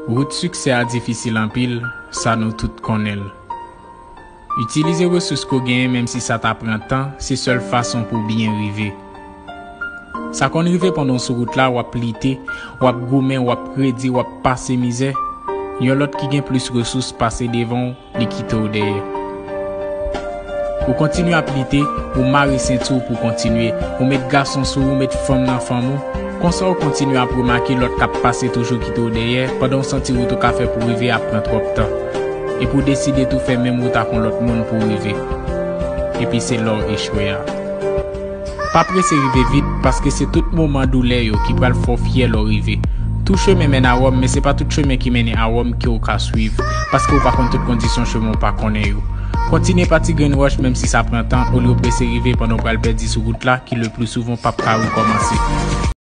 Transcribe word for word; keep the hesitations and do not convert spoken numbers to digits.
Wout siksè a difisil anpil, sa nou tout konnen l. Itilize resous ke w genyen, menm si sa ta pran tan, se sèl fason pou w byen rive. Sa konn rive pandan w sou wout la, w ap lite, w ap goumen, w ap redi, w ap pase mizè. Yon lòt ki gen plis resous pase devan w, li kite w dèyè. Ou kontinye ap lite, ou mare senti w pou w kontinye, ou met gason sou ou, ou met fanm nan fanm ou. Konsa w kontinye ap remake lòt k ap pase toujou kite w dèyè, pandan w santi wout ou ka fè pou w rive ap pran twòp tan. Epi w deside tou fè menm wout ak yon lòt moun pou w rive. Epi se la w echwe a. Pa prese rive vit, paske se tout moman doulè yo ki pral fè w fyè lè w rive. Tout chemen mennen a Wòm, men se pa tout chemen ki mennen a Wòm ke w ka swiv, paske w pa konn tout kondisyon chemen w pa konnen yo. Kontinye pa ti grenn wòch, menm si sa pran tan, olye w prese rive pandan w pral pèdi sou wout la, ki le pli souvan p ap ka rekòmanse.